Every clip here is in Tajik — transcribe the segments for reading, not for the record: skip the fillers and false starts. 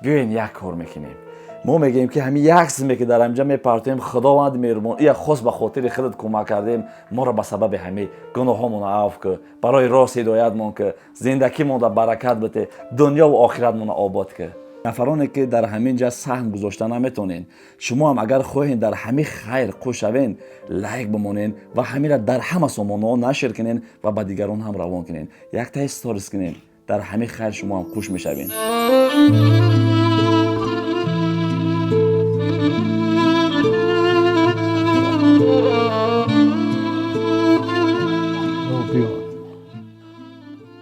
Биёен, як кор мекунем. Мо мегӯем, ки ҳамин як симе, ки дар ҳаминҷа мепартоем, Худованд меҳрубон, ия хос ба хотири худат кӯмак кардем, моро ба сабаби ҳамин гуноҳҳомон афв ку, барои рост ҳидоятмон ку, зиндагимонда баракат бите, дунёву охиратмонро обод ку. Нафароне, ки дар ҳамин ҷа саҳм гузошта наметонен, шумо ҳам агар хоҳед дар ҳамин хайр қӯш шавен, лайк бимонен ва ҳаминра дар ҳама сомонаҳо нашр кунен ва ба дигарон ҳам равон кунен, яктаи сторис кунен. Дар ҳамин хайр шумо ҳам қӯш мешавен.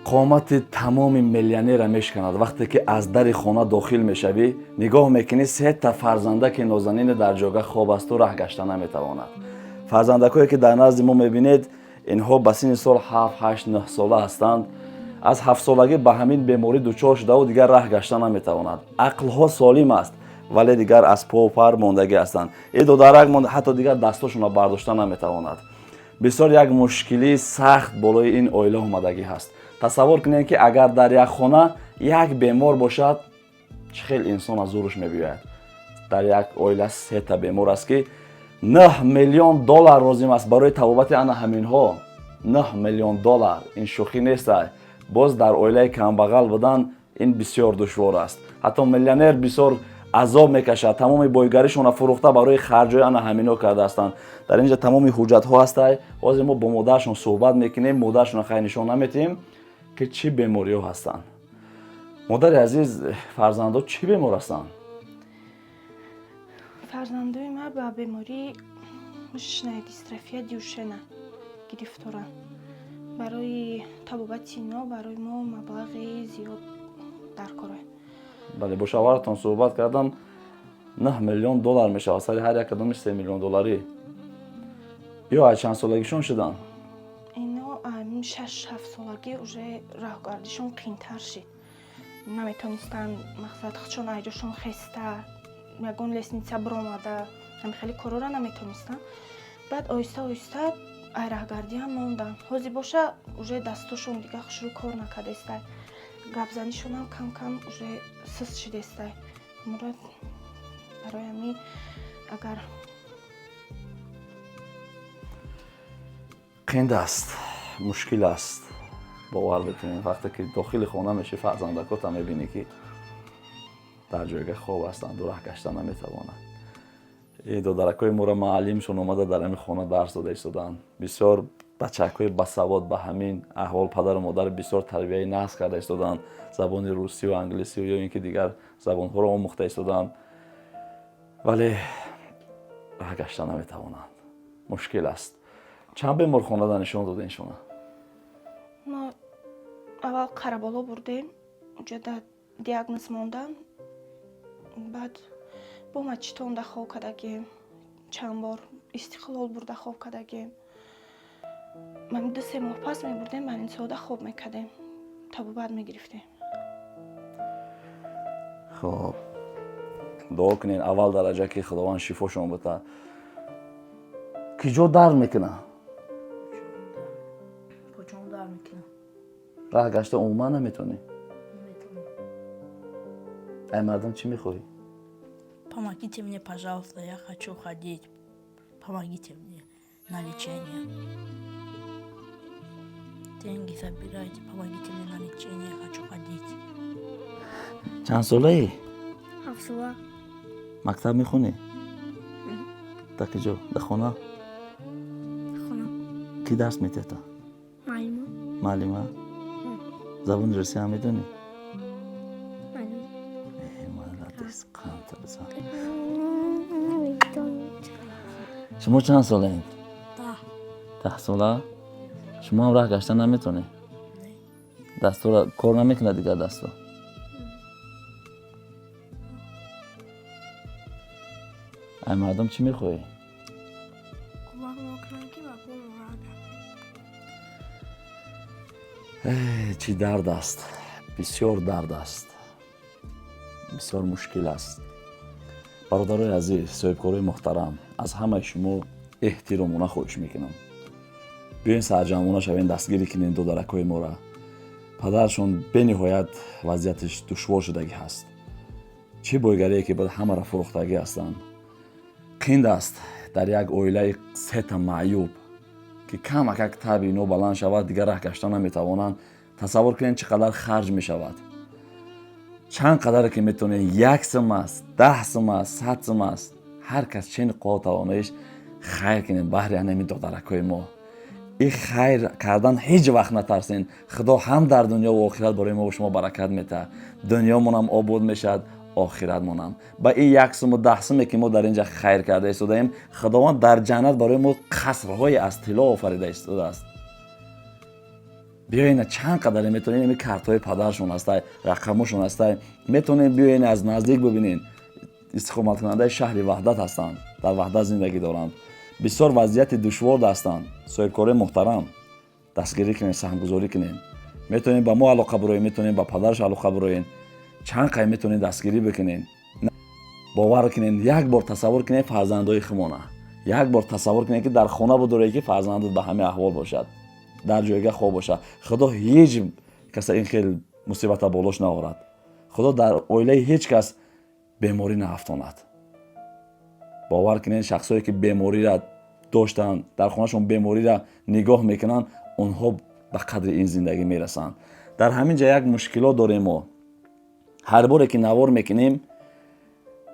Қомати тамоми миллионера мешканад, вақте ки аз дари хона дохил мешавӣ, нигоҳ мекунӣ, сета фарзандаки нозанине дар ҷога хоб асту раҳ гашта наметавонад. Фарзандакое, ки дар назди мо мебинед, инҳо ба синни сол 7, 8, 9 сола ҳастанд. Аз 7-солагӣ ба ҳамин беморӣ дучор шудаву дигар раҳ гашта наметавонад. Ақлҳо солим аст, вале дигар аз пову пар мондагӣ ҳастанд. Э додарак монда, ҳатто дигар дастошонро бардошта наметавонад. Бисёр як мушкилии сахт болои ин оила омадагӣ ҳаст. Тасаввур кунед, ки агар дар як хона як бемор бошад, чӣ хел инсон аз зурш мебиёяд. Дар як оила сета бемор аст, ки 9 миллион доллар лозим аст барои табобати ана ҳаминҳо. 9 миллион доллар ин шӯхӣ нест. Боз дар оилаи камбағал будан ин бисёр душвор аст. Ҳатто миллионер бисёр азоб мекашад. Тамоми бойгаришонро фурӯхта, барои харҷои ана ҳаминҳо карда ҳастанд. Дар инҷа тамоми ҳуҷҷатҳо ҳастай. Ҳозир мо бо модарашон суҳбат мекунем. Модарашонро хайр нишон наметиҳем, ки чӣ бемориҳо ҳастанд. Модари азиз, фарзандо чӣ бемор ҳастанд? Фарзандои ман ба бемории мышечная дистрофия Дюшена гирифторанд. Барои табобати ино барои мо маблағи зиёд дар кор. Бале, бо шавҳаратон суҳбат кардам, 9 миллион доллар мешавад, сари ҳар як кадоми 3 миллион долларӣ. Ё аз чанд солагишон шуданд? Ино 6-7 солагӣ уже роҳгардишон қиинтар шид, наметонистанд, мақсад, худшон айҷошон хеста, ягон лестница биромада, ҳами хеле корора наметонистанд. Баъд оҳиста оҳиста ай раҳгардиам монданд. Ҳозир боша, уже дастошон дига хушрӯ кор накардаистай, гапзанишонам кам кам уже суст шидаистай. Мурад, барои ҳамин агар Қинд аст, мушкил аст, бовар бикунед. Вақте ки дохили хона мешӣ, фарзандакота мебинӣ, ки дар ҷойга хоб ҳастанд, раҳ гашта наметавонанд. Э додаракҳои моро муаллимшон омада, дар ҳамин хона дарс дода истодаанд. Бисёр бачакҳои басавод, ба ҳамин аҳвол падару модар бисёр тарбияи нағз карда истодаанд, забони русию англисию ё ин ки дигар забонҳоро омӯхта истодаанд, вале раҳ гашта наметавонанд. Мушкил аст. Чанд беморхонада нишон додем шумо? Мо аввал Қараболо бурдем, уҷода диагноз мондан. Баъд бо Мачитонда хоб кардагем, чанд бор Истиқлол бурда хоб кардагем. 2-3 моҳ пас мебурдем, больницаода хоб мекардем, табобат мегирифтем. Хоб, дуо кунед, аввал дараҷа, ки Худованд шифошон бита. Ки ҷо дард мекунад? Поҷон дард мекунад. Раҳ гашта умуман наметавонӣ? Наметавонам. Ай мардум чӣ мехоҳӣ? Помогите мне, пожалуйста, я хочу ходить. Помогите мне на лечение. Деньги собирайте, помогите мне на лечение, я хочу ходить. Чанд солаӣ? 7 сола. Мактаб мехонӣ? Дар куҷо, дар хона? Хона. Кӣ дарс метиҳад? Муаллима. Муаллима. Забони русӣ ҳам медонӣ? Майдон. Э, молодец, қанта бизан. Намедонам. Шумо чанд солаед? 10. 10 сола. Шумо ҳам раҳ гашта наметавонед? Дастора кор намекунад дигар, дасто? Ай мардум чӣ мехоҳӣ? Кӯмак мекунам, ки ба пул роҳ Чӣ дард аст, бисёр дард аст, бисёр мушкил аст. Бародарои азиз, соҳибкорои муҳтарам, аз ҳамаи шумо эҳтиромона хоҳиш мекунам, биёен сарҷамъона шавем, дастгирӣ кунем додаракҳои мора. Падарашон бениҳоят вазъияташ душвор шудагӣ ҳаст. Чӣ бойгарие ки буд, ҳамаро фурӯхтагӣ ҳастанд. Қинд аст дар як оилаи сета маъюб, ки камакак таби ино баланд шавад, дигар раҳ гашта наметавонанд. Тасаввур кунед, чӣ қадар харҷ мешавад. Чанд қадаре ки метавонед, 1 сум аст, 10 сум аст, 100 сум аст, ҳар кас чени қувва тавоноиш хайр кунед баҳри ҳамин додаракҳои мо. И хайр кардан ҳеҷ вақт натарсен. Худо ҳам дар дунё ва охират барои мо шумо баракат метаҳад. Дунёмонам обод мешавад, охиратмонам. Ба ин 1 суму 10 суме ки мо дар инҷа хайр карда истодаем, Худованд дар ҷаннат барои мо қасрҳое аз тилло офарида истодааст. Биёена, чанд қадаре метавонед, ами картҳои падаршон ҳастай, рақамошон ҳастай, метавонед биёен, аз наздик бибинед. Истиқоматкунандаи шаҳри Ваҳдат ҳастанд, дар Ваҳдат зиндагӣ доранд, бисёр вазъияти душвор ҳастанд. Соҳибкорои муҳтарам, дастгирӣ кунед, саҳмгузорӣ кунед. Метавонед ба мо алоқа бироед, метавонед ба падараш алоқа бироед, чанд қай метавонед дастгирӣ бикунед. Бовар кунед, як бор тасаввур кунед фарзандои хумона, як бор тасаввур кунед, ки дар хона будоред, ки фарзандат ба ҳамин аҳвол бошад, дар ҷойга хоб бошад. Худо ҳеҷ каса ин хел мусибата болош наорад. Худо дар оилаи ҳеҷ кас беморӣ наафтонад. Бовар кунед, шахсое ки бемориро доштанд, дар хонашон бемориро нигоҳ мекунанд, онҳо ба қадри ин зиндагӣ мерасанд. Дар ҳамин ҷа як мушкилот дорем. Мо ҳар боре ки навор мекунем,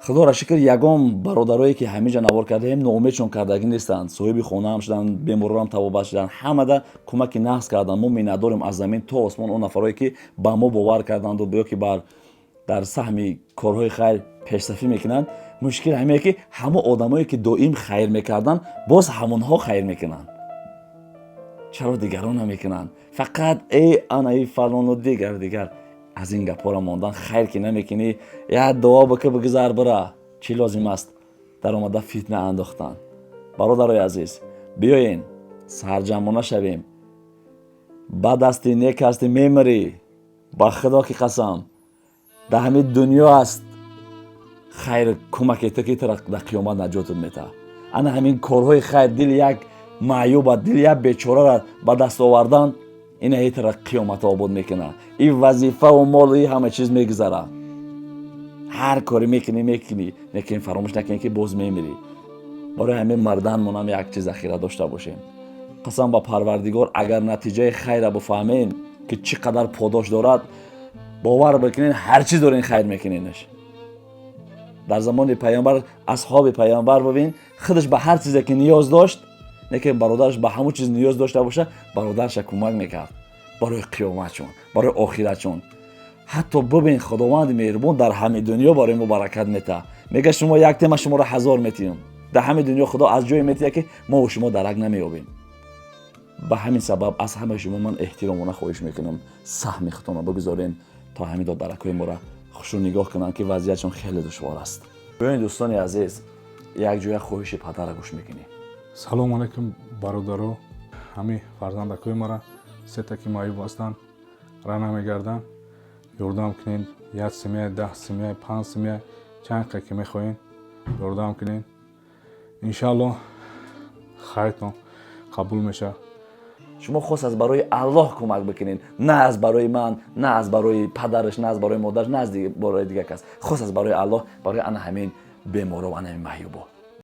Худоро шукр, ягон бародарое ки ҳамин ҷа навор кардаем, ноумедшон кардагӣ нестанд. Соҳиби хонаам шуданд, беморорам табобат шуданд, ҳамада кӯмаки нағз карданд. Мо миннатдорем аз замин то осмон он нафарое ки ба мо бовар карданду ё ки бар дар саҳми корҳои хайр пешсафӣ мекунанд. Мушкил ҳамее, ки ҳамо одамое ки доим хайр мекарданд, боз ҳамонҳо хайр мекунанд. Чаро дигарон намекунанд? Фақат э анаи фалону дигар дигар аз ин гапҳоро мондан. Хайр ки намекунӣ, як дуо бика, бигузар, бира. Чӣ лозим аст даромада фитна андохтан? Бародарои азиз, биёен, сарҷамъона шавем. Бад ҳастӣ, нек ҳастӣ, мемирӣ. Ба Худо ки қасам, дар ҳамин дунё аст хайр кӯмаке ту, ки тура дар қиёмат наҷотат метаҳад. Ана ҳамин корҳои хайр, дили як маъюба, дили як бечорара ба даст овардан, ина тара қиёмата обод мекунад. Ин вазифаву мол, и ҳама чиз мегузарад. Ҳар коре мекунӣ, мекунӣ, лекин фаромӯш накунӣ, ки боз мемирӣ. Барои ҳамин марданмонам як чиз захира дошта бошем. Қасам ба Парвардигор, агар натиҷаи хайра бифаҳмем, ки чӣ қадар подош дорад, бовар бикунед, ҳар чиз дорен, хайр мекуненаш. Дар замони Паёмбар, асҳоби Паёмбар бибин, худаш ба ҳар чизе ки ниёз дошт, лекин бародараш ба ҳамон чиз ниёз дошта боша, бародараша кӯмак мекард барои қиёматшон, барои охиратшон. Ҳатто бибин, Худованди меҳрубон дар ҳамин дунё барои мо баракат метаҳад. Мега: «Шумо як тема, шуморо ҳазор метиҳам». Дар ҳамин дунё Худо аз ҷое метиҳад, ки мо шумо дарак намеёбем. Ба ҳамин сабаб аз ҳамаи шумо ман эҳтиромона хоҳиш мекунам, саҳми худтонро бигузорем, то ҳамин додаракҳои моро хушу нигоҳ кунанд, ки вазъиятшон хеле душвор аст. Бибинед, дӯстони азиз, якҷоя хоҳиши падарро гӯш мекунем. Салому алайкум, бародаро. Ҳамин фарзандакҳои мара, сета ки маъюб ҳастанд, ра намегарданд, ёрдам кунед. 1 сумия, 10 сумия, 5 сумия, чанд қа ки мехоҳед, ёрдам кунед. Иншааллоҳ, хайртон қабул мешавад. Шумо хос аз барои Аллоҳ кӯмак бикунед, на аз барои ман, на аз барои падараш, на аз барои модараш, на аз барои дигар кас. Хос аз барои Аллоҳ, барои ана ҳамин беморо, ана ҳамин маъюбо.